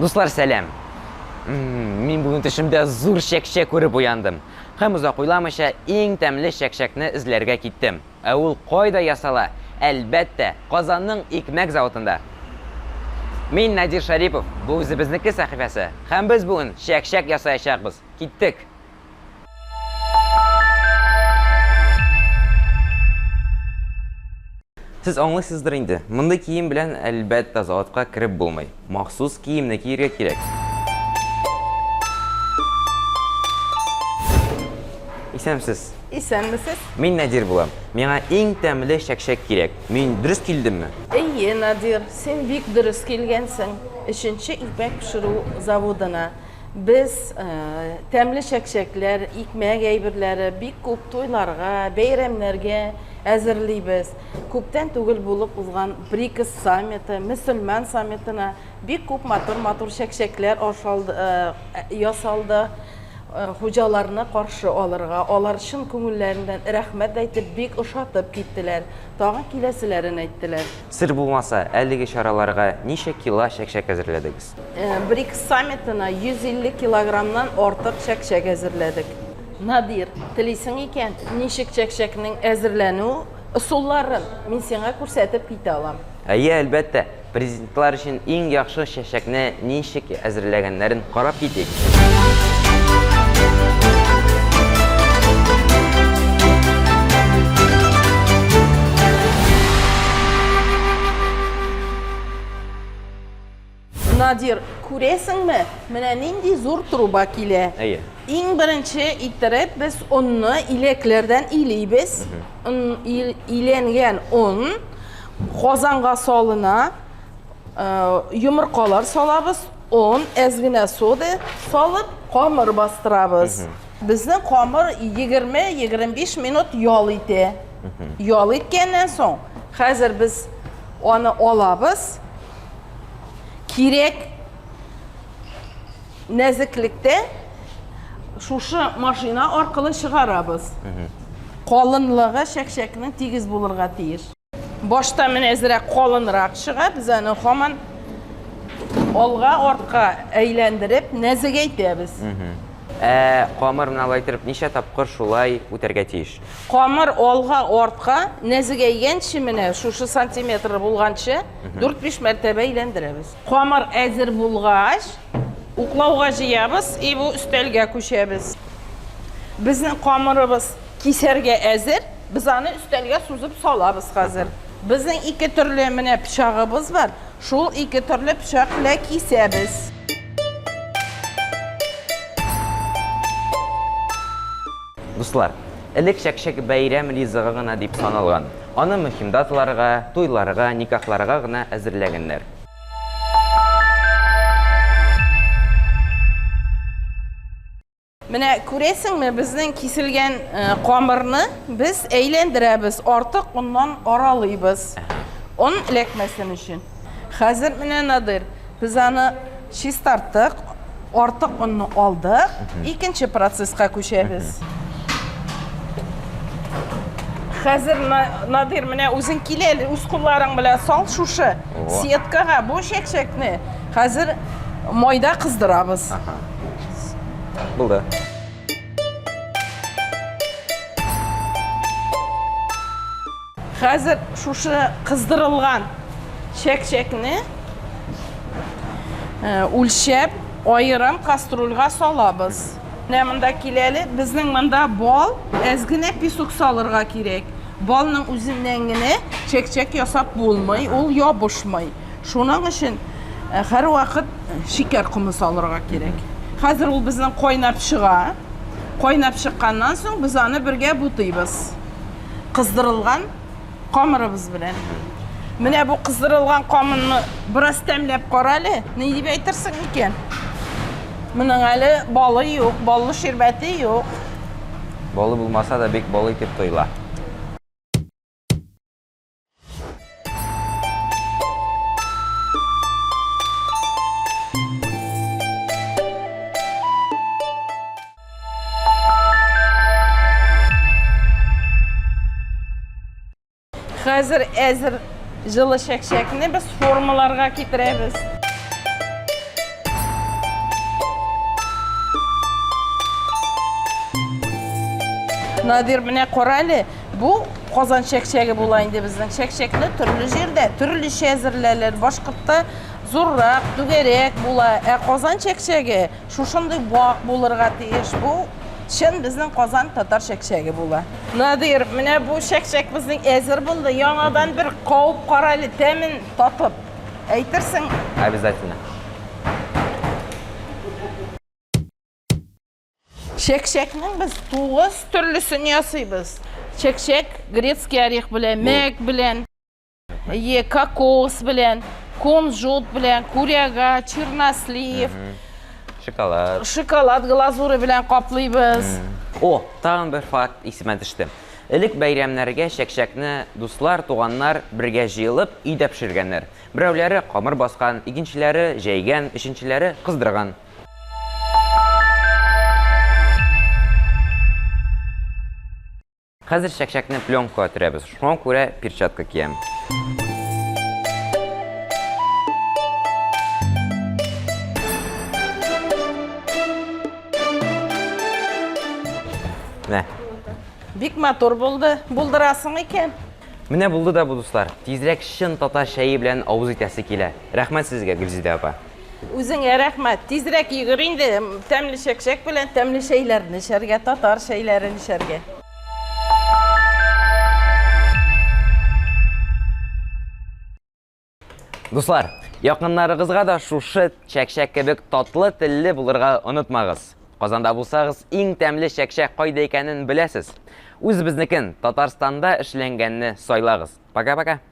Дуслар, сәлам! Мин бүген төшемдә зур чәкчәк күреп уяндым. Һәм озак уйламыйча иң тәмле чәкчәкне эзләргә киттем. Ә ул кайда ясала? Әлбәттә, Казанның икмәк заводында. Мин Надир Шарипов, бу үзебезнеке сәхифәсе. Һәм без бүген чәкчәк ясаячакбыз. Киттек! Сез аңлыйсыздыр инде, мондый кием белән, әлбәттә, заводка кереп булмый. Махсус киемне киергә кирәк. Исәнмесез. Исәнмесез. Мин Надир булам. Миңа иң тәмле чәкчәк кирәк. Мин дөрес килдемме? Әйе, Надир, син бик дөрес килгәнсең. Өченче икмәк пешерү заводына. Без тәмле чәкчәкләр, икмәк әйберләре бик күп туйларга, бәйрәмнәргә әзерлибез. Күптән түгел булып узган БРИКС саммиты, мөселман саммитына бик күп матур-матур чәкчәкләр ясалды. Хуҗаларны каршы алырга, алар чын күңелләреннән рәхмәт әйтеп, бик ошатып киттеләр. Тагын киләселәрен әйттеләр. Сер булмаса, әлеге чараларга ничә кило чәкчәк әзерләдегез? БРИКС саммитына 150 килограммнан артык чәкчәк әзерләдек. Надир, телисең икән, ничек чәкчәкнең әзерләнү ысулларын мин сиңа күрсәтеп китә алам. Әйе, әлбәттә, президентлар өчен иң яхшы чәчәкне ничек әзерләгәннәрен карап китик. Надир, күрәсеңме, менә нинди зур труба килә. Әйе. Иң беренче иттереп без онны иләкләрдән илибез. Он иләнгән он казанга салына. Э, йомыркалар салабыз, он, әз генә сода салып, камыр бастырабыз. Безнең камыр 20-25 минут ял итә. Ял иткәннән соң, хәзер без аны алабыз, Кирәк нәзеклектә шушы машина аркылы чыгарабыз. Калынлыгы чәкчәкнең тигез булырга тиеш. Башта менә әзрәк калынрак чыга, без аны һаман алга артка әйләндереп нәзегәйтәбез. Ә камыр менә алай итеп ничә тапкыр шулай үтәргә тиеш? Камыр алга артка нәзегәйгәнче менә шушы сантиметр булганчы 4-5 мәртәбә әйләндерәбез. Камыр әзер булгач, уклауга җыябыз и бу өстәлгә күчәбез. Безнең камырыбыз кисәргә әзер, без аны өстәлгә сузып салабыз хәзер. Безнең ике төрле менә пычагыбыз бар, шул ике төрле пычак белән кисәбез. Дуслар, элек чәкчәк бәйрәм ризыгы гына дип саналган. Аны мөһим даталарга, туйларга, никахларга гына әзерләгәннәр. Менә күрәсеңме, безнең киселгән э, камырны без әйләндерәбез, артык оннан аралыйбыз. Он эләкмәсен өчен. Хәзер менә Надир, без аны чистарттык, артык онны алдык, икенче процесска күчәбез. Хәзер Надир, менә үзең кил әле, үз кулларың белән сал шушы сеткага бу чәкчәкне. Хәзер майда кыздырабыз. Булды. Хәзер шушы кыздырылган чәк-чәкне э, үлчәп, аерым кастрюльгә салабыз. Менә монда килә әле, безнең монда бал, әз генә песок салырга кирәк. Балның үзеннән генә чәк-чәк ясап булмый, ул ябышмый. Шуның өчен э, һәрвакыт шикәр комы салырга кирәк. Хәзер ул безнең кайнап чыга. Кайнап чыкканнан соң без аны бергә бутыйбыз. Кыздырылган камырыбыз белән. Менә бу кыздырылган камырны бераз тәмләп кара әле, ни дип әйтерсең икән? Моның әле балы юк, баллы ширбәте юк. Балы булмаса да бик бал итеп тоела. Хәзер әзер җылы чәкчәкне без формаларга китерәбез. Надир, менә кара әле, бу Казан чәкчәге була инде безнең. Чәкчәкне төрле җирдә төрлечә әзерләләр. Башкортта зуррак, түгәрәк була. Ә Казан чәкчәге шушындый вак булырга тиеш. Бу чын безнең Казан татар чәкчәге була. Надир, менә бу чәкчәк безнең әзер булды. Яңадан бер кабып кара әле, тәмен татып. Әйтерсең. Обязательно. Чәкчәкнең без 9 төрлесен ясыйбыз. Чәкчәк грецкий орех белән, мәк белән, е, кокос белән, кунжут белән, куряга, чернослив, Шоколад. Шоколад глазуры белән каплыйбыз. О, тагын бер факт исемә төште. Элек бәйрәмнәргә чәкчәкне дуслар, туганнар бергә җыелып, өйдә пешергәннәр. Берәүләре камыр баскан, икенчеләре җәйгән, өченчеләре кыздырган. Хәзер чәкчәкне пленкага төрәбез. Шуңа күрә перчатка киям. Менә. Бик матур булды. Булдырасың икән. Менә булды да бу, дуслар. Тизрәк чын татар чәе белән авыз итәсе килә. Рәхмәт сезгә, Гөлзидә апа. Үзеңә рәхмәт. Тизрәк йөгер инде, тәмле чәкчәк белән тәмле чәйләрне эчәргә, татар чәйләрен эчәргә. Дуслар, якыннарыгызга да шушы чәкчәк кебек татлы телле булырга онытмагыз. Казанда булсагыз, иң тәмле чәкчәк кайда икәнен беләсез. Үзебезнекен, Татарстанда эшләнгәнне сайлагыз. Пока-пока.